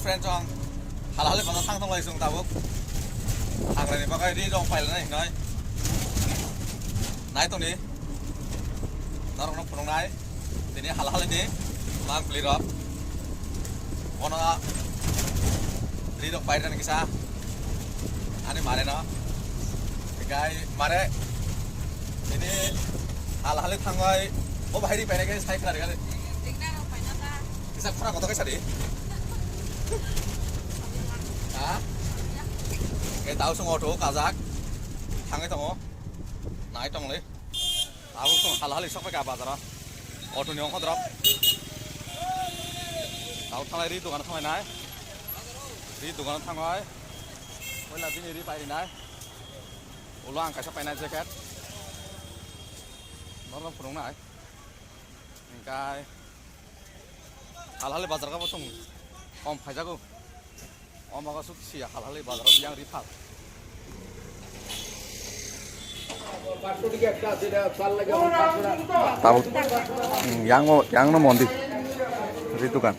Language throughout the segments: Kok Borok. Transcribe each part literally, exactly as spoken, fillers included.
Friend, chwng halhali bazar thang tonglai chwng tabuk. Hagrani bagwi ri rok pailana hinwi. Nai tongni. Norokno phunuknai. Tini halhali ni mang pli rok. Ono ri rok pairani kisa. Ani mare no. Gai mare. Tini halhali thangwi. Bo bahai ri painai khe sai khna ri kali. Kisa khura kotor khe sadi. Ha? Ke tau sung auto kajak. Thangwi tongo. Nai tongli. Abo sung halhali sok pai ka bazaro. Auto ni ongkho drop. Tau thanglai ri dogan thanglai nai. Ri dogan thanglai. Oila bini ri pai ri nai. Ulo ang kaisa painai jacket. Norno phunuknai. Hingkai halhali bazar kabo chwng kom phaijago. Omo khe suk siya halhali bazar yang ri phal. Tabuk, hmm, yang o, yang no mondi. Ri dukan.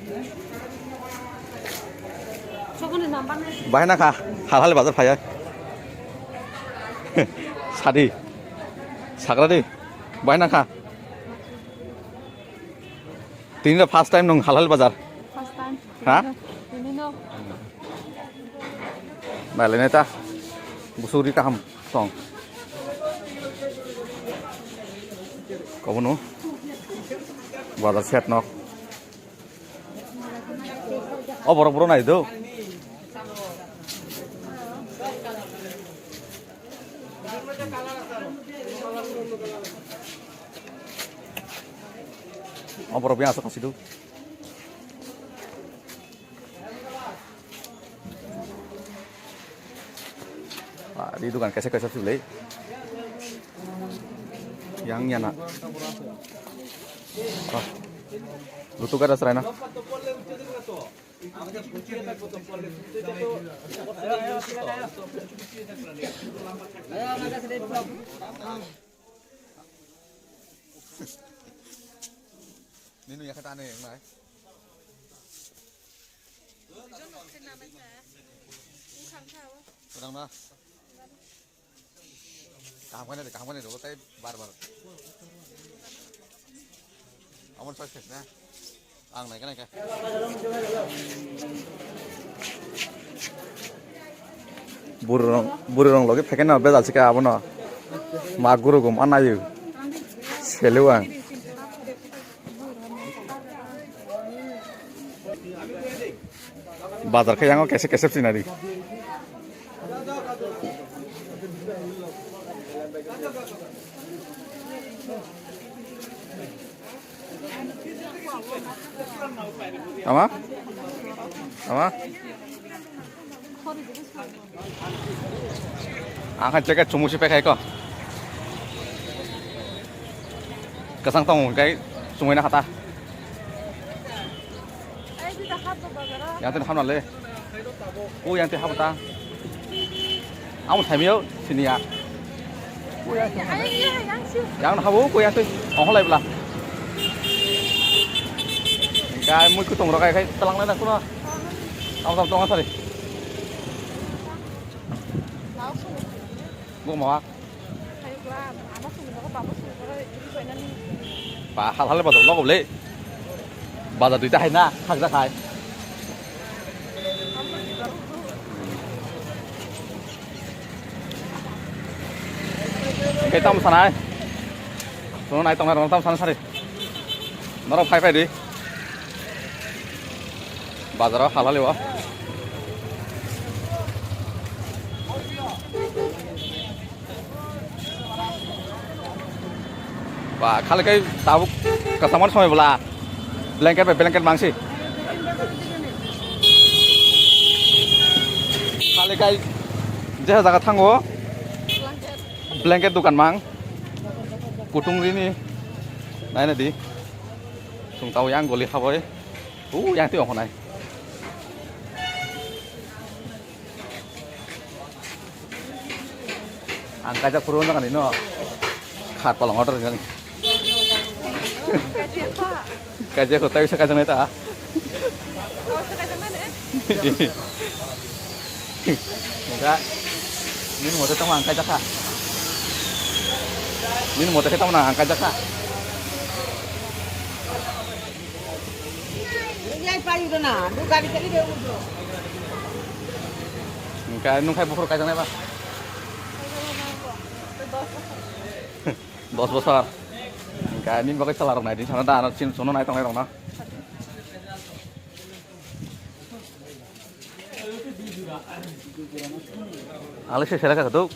Bahai na kha, halhali bazar phaiya. Sadi. Sagra di. Bahai na kha. Tini da first time nung halhali bazar? First time. Ha? Tini no. Nailai nai ta. Busuri kaham tong. Kobono. Bazar set nok. O borok borok nai do. O borok yang asok kasidu. Ah, di dukan kaisa kaisa sibelai. Yang yana. Ah. Lutuk ada serai na. Nini yakha tane yang nai. Kurang na. Kaham khe nai de, kaham khe nai de, tei bar bar. Amon soi ses na. Ang nai khe nai khe. Burung, burung logi phekhe no bejal sika abono. Ma guru gum anayu. Selu ang. Bazar khe yango kesep kesep sinari. Ama? Ama? Ang kha jacket chumui se pekha iko. Kwchang tong hwnkhe chumui na kha ta. Yang tini hamna le. O yang tini habo ta. Amo thaimio sini ya. O yang tini hamna. Yang habo ko yang tini. Ongkho lai bla. Kai mui kutung rokai kai talang lai na kuno. Tong tong tong asari. Bo mawa. Ba hal hal bazar logo le. Bazar duita hai na, khakjak hai. Hingke tamo sanai. Sono nai tongnai rok tamo sana sari. Norok phai phai di. Bazaro halali o. Ba, khali kai tabuk kasamar somoi bwla. Blanket bai blanket mangsi. Khali kai jeha jaga thango. Blanket dukan mang. Kutung rini. Naina di. Sung tao yang goli haboi. U yang twi ongkhonai. Ang kaijak phuru wngjakani no. Khat palong order rinani. Kaijak kho, tai bisa kaijak nai ta. Enggak. Ini motor tong angkat jaka. Ini motor kita mana angkat jaka. Ini aja payu dona, lu gari kali dia udah. Enggak, nung kai bukur kacang apa? Dos bosor. Enggak, ini pakai salah orang naik di sana dah, anak cin sono naik tong naik tong na. Ale se sera ka dok.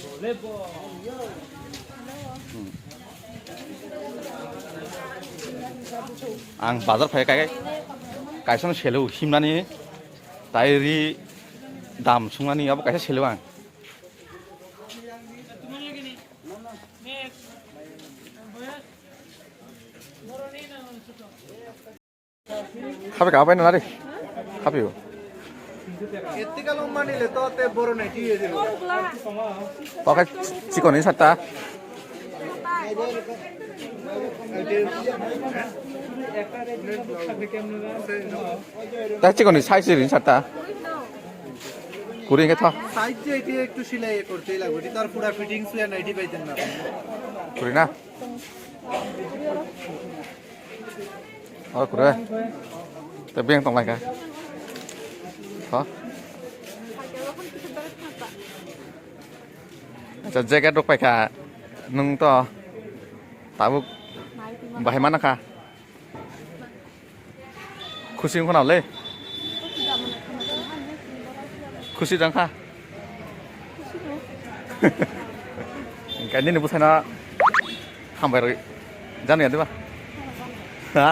Ang bazar phai kai kai. Kaisa no selo himnani tai ri dam sungnani abo kaisa selo ang. Hape ka bai nari. Hape o. Etika long mani le to te boro nai ti ye. Pakai chikon ni satta. Ta chikon ni size ni satta. Kuri nge tha. Size je eti ektu silai korte lagbe. Ti tar pura fitting suya nai ti bai den na. Kuri na. Oh, kure. Te beng tong lai ka. Ha? Acha, jacket rok pai ka. Nung to tabuk bahai mana ka. Khusi wngkha na le? Khusi jang kha? Hingke nini bwsano hambai rw jani ya diba? Ha?